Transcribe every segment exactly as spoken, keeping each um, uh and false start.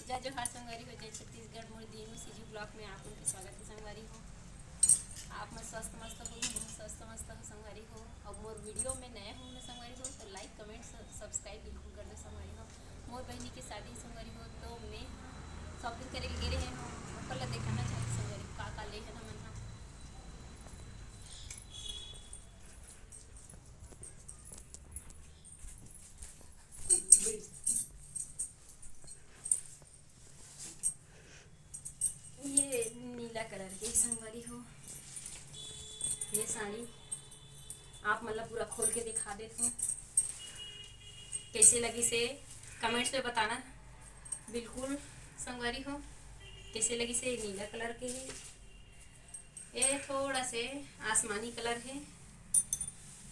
जय जोहार संगवारी हो, जय छत्तीसगढ़। मोर दीनू सीजी ब्लॉग में आप मन के स्वागत हे संगवारी हो। आप मन स्वस्थ मस्त हो, मैं स्वस्थ मस्त हो संगवारी हो। अउ मोर वीडियो में नया हो ना संगवारी हो, तो लाइक, कमेंट, स-, सब्सक्राइब बिल्कुल कर दो संगवारी हो। मोर बहिनी के शादी संगवारी हो, तो मैं शॉपिंग करे के गे रहे हो, ओकर ला देखाना चाहती संगवारी, का का ले हन हमन हा। ये नीला कलर के संगवारी हो, ये साड़ी आप मन ला पूरा खोल के दिखा देत हूँ। कैसे लगिस हे कमेंट्स में बताना बिल्कुल संगवारी हो, कैसे लगिस हे। नीला कलर के हे, ये थोड़ा से आसमानी कलर हे,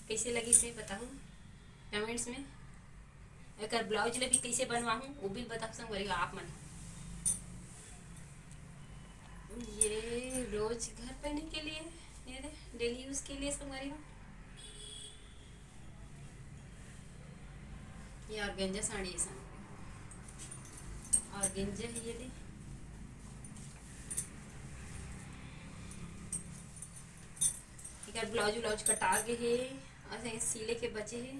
कैसे लगिस हे बताहू कमेंट्स में। एकर ब्लाउज ले भी कैसे बनवाहूँ वो भी बताहू संगवारी हो आप मन। ये रोज घर पहने के लिए, ये दे डेली यूज के लिए संगवारी हो। ये ऑर्गेंजा साड़ी है संगवारी हो, ऑर्गेंजा है ये दे। एकर ब्लाउज व्लाउज कटा गे हे, अउ सिले के बचे हे।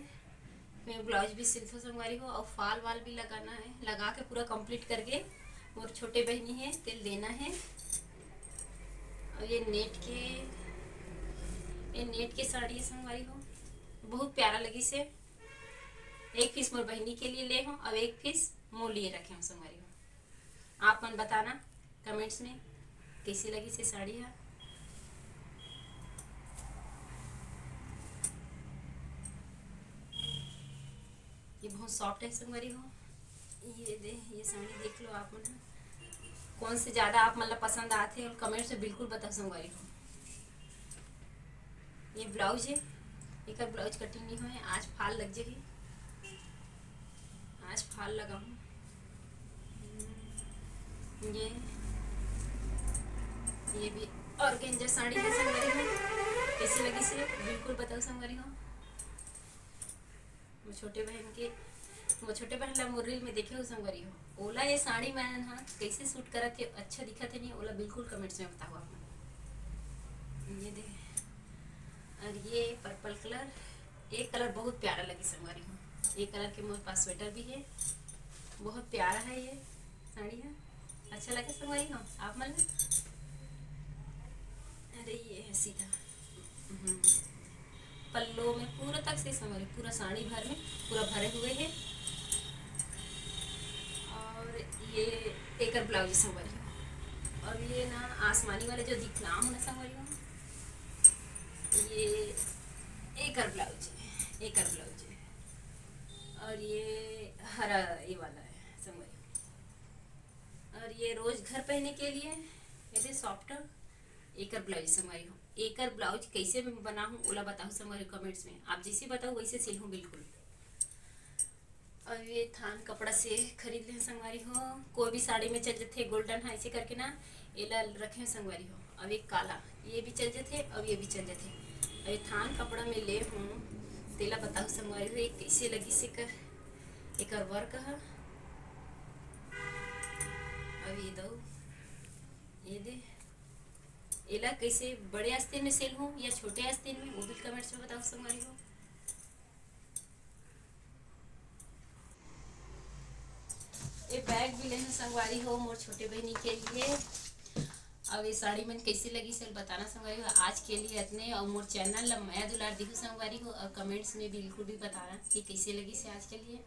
मैं ब्लाउज भी सिलथो संगवारी हो, अउ फॉल वाल भी लगाना है, लगा के पूरा कंप्लीट करके मोर छोटे बहिनी है तेल देना है। अउ ये नेट के, ये नेट के साड़ी है संगवारी हो, बहुत प्यारा लगिस हे। एक पीस मोर बहिनी के लिए ले हो, अउ एक पीस मोर लिए रखे हो संगवारी हो। आप मन बताना कमेंट्स में कैसे लगिस हे साड़ी हा। ये बहुत सॉफ्ट है संगवारी हो। ये दे, ये साड़ी देख लो आप मन, कौन से ज्यादा आप मन ला पसंद आथे और कमेंट्स में बिल्कुल बताओ संगवारी हो। ये ब्लाउज है, एकर ब्लाउज कटिंग नहीं होए, आज फाल लग जाही, आज फाल लगाहूँ। ये, ये भी ऑर्गेंजा साड़ी है संगवारी हो, कैसे लगिस हे बिल्कुल बताओ संगवारी हो। मोर छोटे बहन के, मोर छोटे बहन ला मोर रील में देखे हो संगवारी हो, ओला ये साड़ी मन हा कैसे सूट करत हे, अच्छा दिखत हे नहीं, ओला बिल्कुल कमेंट्स में बताओ आप मन। ये दे, और ये पर्पल कलर, ये कलर बहुत प्यारा लगे संगवारी हो। ये कलर के मोर पास स्वेटर भी है, बहुत प्यारा है ये साड़ी है, अच्छा लगे संगवारी हो आप मन ला। अरे ये है सीधा, हम्म, पल्लो में पूरा तक से संगवारी, पूरा साड़ी भर में पूरा भरे हुए है। और ये एकर ब्लाउज संगवारी हो, और ये ना आसमानी वाले जो दिखना हो ना संगवारी हो, ये एकर ब्लाउज है, एकर ब्लाउज है, और ये हरा ये वाला है संगवारी हो। और ये रोज घर पहने के लिए, ये दे सॉफ्ट एकर ब्लाउज संगवारी हो। एकर ब्लाउज कैसे मैं बनाहूँ ओला बताहू संगवारी कमेंट्स में। आप जैसे बताओ वैसे सिलहूँ बिल्कुल। और ये थान कपड़ा से खरीद ले संगवारी हो, कोई भी साड़ी में चल जथे गोल्डन है ऐसे करके ना, एला रखे संगवारी हो। अब एक काला, ये भी चल जथे, अब ये भी चल जथे। अब ये थान कपड़ा में ले हूँ, तेला बताहू संगवारी हो, ये कैसे लगिस एकर, एकर वर्क ह। अब ये दऊ, ये दे, एला कैसे बड़े आस्तीन में सिलहूँ या छोटे आस्तीन में, वो भी कमेंट्स में बताओ संगवारी हो। ये बैग भी लेहूँ संगवारी हो मोर छोटे बहिनी के लिए। अब ये साड़ी मन कैसे लगिस हे बताना संगवारी हो। आज के लिए इतने, और मोर चैनल ला मया दुलार दिहू संगवारी हो, और कमेंट्स में बिल्कुल भी बताना कि कैसे लगिस हे आज के लिए।